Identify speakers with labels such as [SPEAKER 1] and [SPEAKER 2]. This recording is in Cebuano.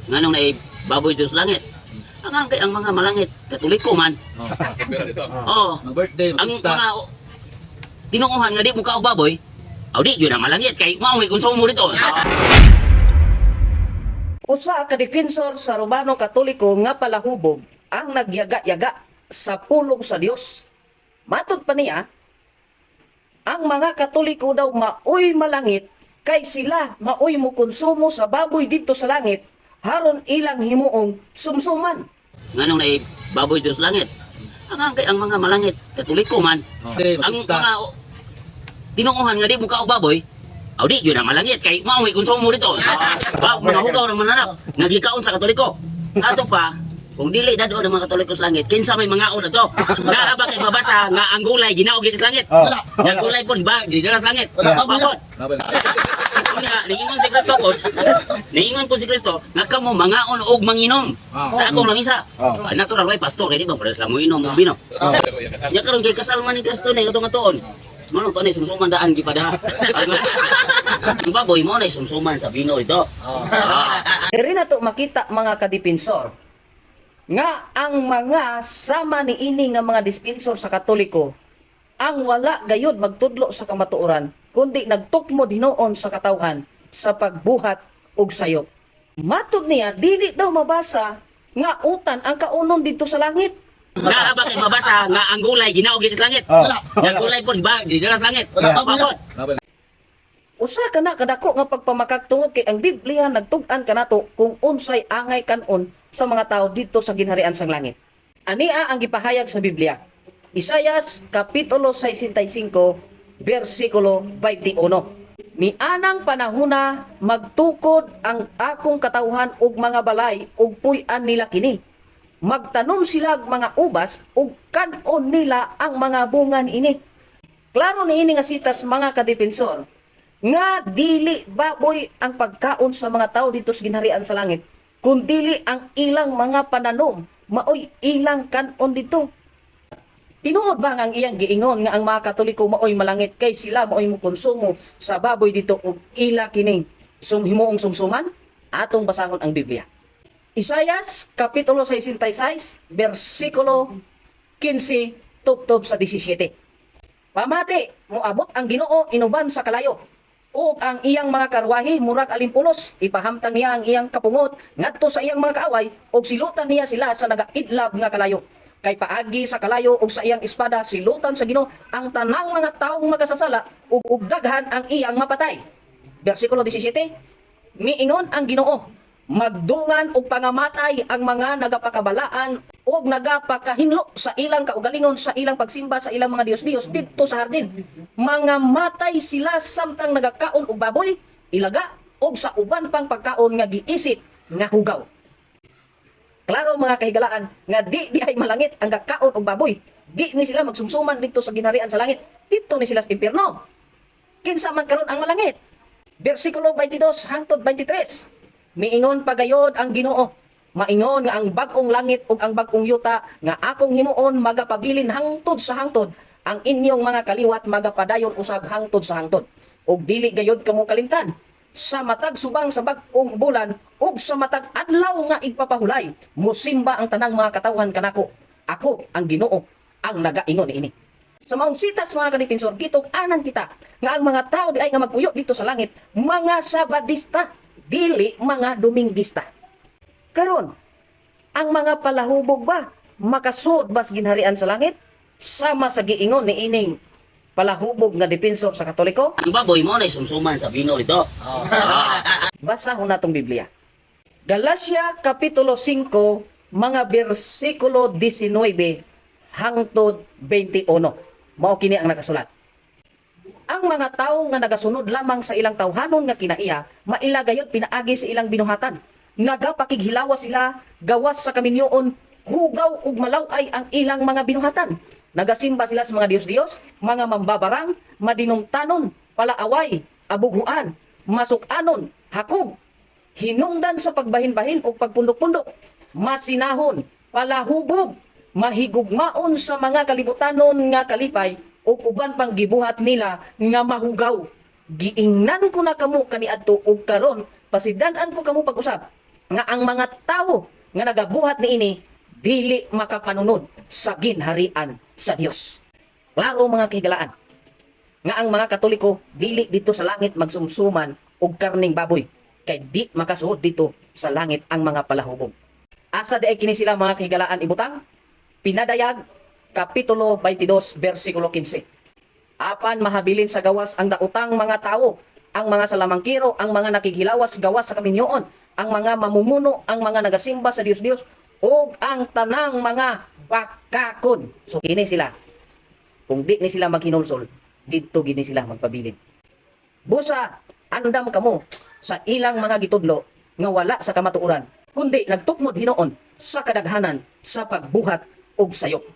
[SPEAKER 1] Nganong naay baboy dito sa langit? Ang kay ang mga malangit, Katoliko man. Oh,
[SPEAKER 2] Mag-birthday,
[SPEAKER 1] ang
[SPEAKER 2] magpista.
[SPEAKER 1] mga tinuohan nga di mo kaog baboy, aw di yun ang malangit kay mao may konsumo dito.
[SPEAKER 3] Usa ka defensor sa Romano Katoliko nga palahubog ang nagyaga-yaga sa pulong sa Dios. Matod pa niya, ang mga Katoliko daw maoy malangit kay sila maoy mo konsumo sa baboy dito sa langit haron ilang himuong sumsuman.
[SPEAKER 1] Nganong naay baboy dito sa langit? Ang kay ang mga malangit, Katoliko man.
[SPEAKER 2] Birthday,
[SPEAKER 1] Ang
[SPEAKER 2] magpista.
[SPEAKER 1] mga tinuohan nga di mo kaog baboy, aw di yun ang malangit kay mao may konsumo dito. Ba, mga hugaw ng mananap, nagikaon sa Katoliko. Sa ato pa, kung dili dado ng mga Katoliko sa langit, kinsa may mga na to? Naa ba kay mabasa nga ang gulay ginaog sa langit?
[SPEAKER 2] Oh.
[SPEAKER 1] Nga ang gulay po ba gidala sa langit?
[SPEAKER 2] Wala.
[SPEAKER 1] Bakit?
[SPEAKER 2] Baboy.
[SPEAKER 1] Unya, niingon si Kristo po, niingon po si Kristo, nga kamo mangaon og manginom sa akong lamisa.
[SPEAKER 2] Oh.
[SPEAKER 1] Ah, natural way pastor kay di ba pares lang mo inom og bino.
[SPEAKER 2] Oh.
[SPEAKER 1] Nya karon kay kasal man ni Kristo ni katong atuon. Manong to ni sumsuman daan gipada. Ang baboy mo na sumsuman sa bino ito. Ah.
[SPEAKER 3] Diri na to makita, mga kadipensor, nga ang mga sama niini nga mga dispensor sa Katoliko ang wala gayud magtudlo sa kamatuoran kundi nagtukmod hinuon sa katawhan sa pagbuhat og sayop. Matod niya, dili daw mabasa nga utan ang kaunon dito sa langit.
[SPEAKER 1] Naa ba kay mabasa nga ang gulay ginaog sa langit?
[SPEAKER 2] Oh.
[SPEAKER 1] Nga ang gulay po ba gidala sa langit?
[SPEAKER 2] Wala.
[SPEAKER 1] Bakit?
[SPEAKER 2] Baboy.
[SPEAKER 3] Usa ka na kadako nga pagpamakak tungod kay ang Biblia nagtug-an kanato kung unsay angay kanon sa mga tao dito sa ginharian sang langit. Ania ang gipahayag sa Biblia. Isayas kapitulo 65 bersikulo 21. Nianang panahuna magtukod ang akong katawhan og mga balay ug puy-an nila kini. Magtanom sila og mga ubas ug kan-on nila ang mga bunga niini. Klaro niini nga sitas, mga kadepensor, nga dili baboy ang pagkaon sa mga tao dito sa ginharian sa langit, kundili ang ilang mga pananom maoy ilang kanon dito. Tinuod ba nga ang iyang giingon nga ang mga Katoliko maoy malangit kay sila maoy mo konsumo sa baboy dito ug ila kining sumhimuong sumsuman? Atong basahon ang Biblia. Isayas kapitulo 66 bersikulo 15 tubtob sa 17. Pamati, moabot ang Ginoo inuban sa kalayo ug ang iyang mga karwahe murag alimpulos. Ipahamtang niya ang iyang kapungot ngadto sa iyang mga kaaway ug silutan niya sila sa nagaidlab nga kalayo. Kay paagi sa kalayo ug sa iyang espada silutan sa Ginoo ang tanang mga taong makasasala ug daghan ang iyang mapatay. Bersikulo 17, miingon ang Ginoo, magdungan og pangamatay ang mga nagapakabalaan ug nagapakahinlo sa ilang kaugalingon sa ilang pagsimba sa ilang mga diyos-diyos didto sa hardin. Mga matay sila samtang nagakaon og baboy, ilaga ug sa uban pang pagkaon nga giisip nga hugaw. Klaro, mga kahigalaan, nga di di ay malangit ang gakaon og baboy. Di ni sila magsumsuman didto sa ginharian sa langit. Didto ni sila sa impierno. Kinsa man karon ang malangit? Bersikulo 22 hangtod 23. Miingon pagayod ang Ginoo, maingon nga ang bag-ong langit ug ang bag-ong yuta nga akong himuon magapabilin hangtod sa hangtod. Ang inyong mga kaliwat magapadayon usab hangtod sa hangtod. Ug dili gayod kamo kalimtan sa matag subang sa bag-ong bulan ug sa matag adlaw nga igpapahulay, musimba ang tanang mga katawhan kanako. Ako ang Ginoo ang nagaingon niini. Sa maong sitas, mga kadipinsor, gitug-anan kita nga ang mga tao di ay nga magpuyo dito sa langit, mga Sabadista, dili mga Dominggista. Karon, ang mga palahubog ba makasuod ba sa ginharian sa langit? Sama sa giingon ni ining palahubog nga depensor sa Katoliko?
[SPEAKER 1] Ang baboy mo na sumsuman sa bino dito. Ah.
[SPEAKER 3] Basahon natong Biblia. Galacia Kapitulo 5, mga bersikulo 19 hangtod 21. Mao kini ang nakasulat. Ang mga tawo nga nagasunod lamang sa ilang tawhanon nga kinaiya, maila gayud pinaagi sa ilang binuhatan. Nagapakighilawa sila gawas sa kaminyoon, hugaw ug malaw-ay ang ilang mga binuhatan. Nagasimba sila sa mga diyos-diyos, mga mambabarang, madinumtanon, palaaway, abughuan, masukanon, hakog, hinungdan sa pagbahin-bahin o pagpundok-pundok, masinahon, palahubog, mahigugmaon sa mga kalibutanon nga kalipay o uban pang gibuhat nila nga mahugaw. Giingnan ko na kamo kaniadto ug karon pasidan-an ko kamo pag-usab. Nga ang mga tawo nga nagabuhat niini dili makapanunod sa ginharian sa Dios. Klaro, mga kahigalaan, nga ang mga Katoliko dili dito sa langit magsumsuman og karning baboy kay di makasuod dito sa langit ang mga palahubog. Asa diay kini sila, mga kahigalaan, ibutang? Pinadayag Kapitulo 22 versikulo 15. Apan mahabilin sa gawas ang daotang mga tawo, ang mga salamangkiro, ang mga nakighilawas gawas sa kaminyoon, ang mga mamumuno, ang mga nagasimba sa Dios-Dios, ug ang tanang mga bakakon. So kini sila, kung di ni sila maghinulsol, didto gini sila magpabilin. Busa, andam kamo sa ilang mga gitudlo nga wala sa kamatuoran, kundi nagtukmod hinuon sa kadaghanan sa pagbuhat og sayop.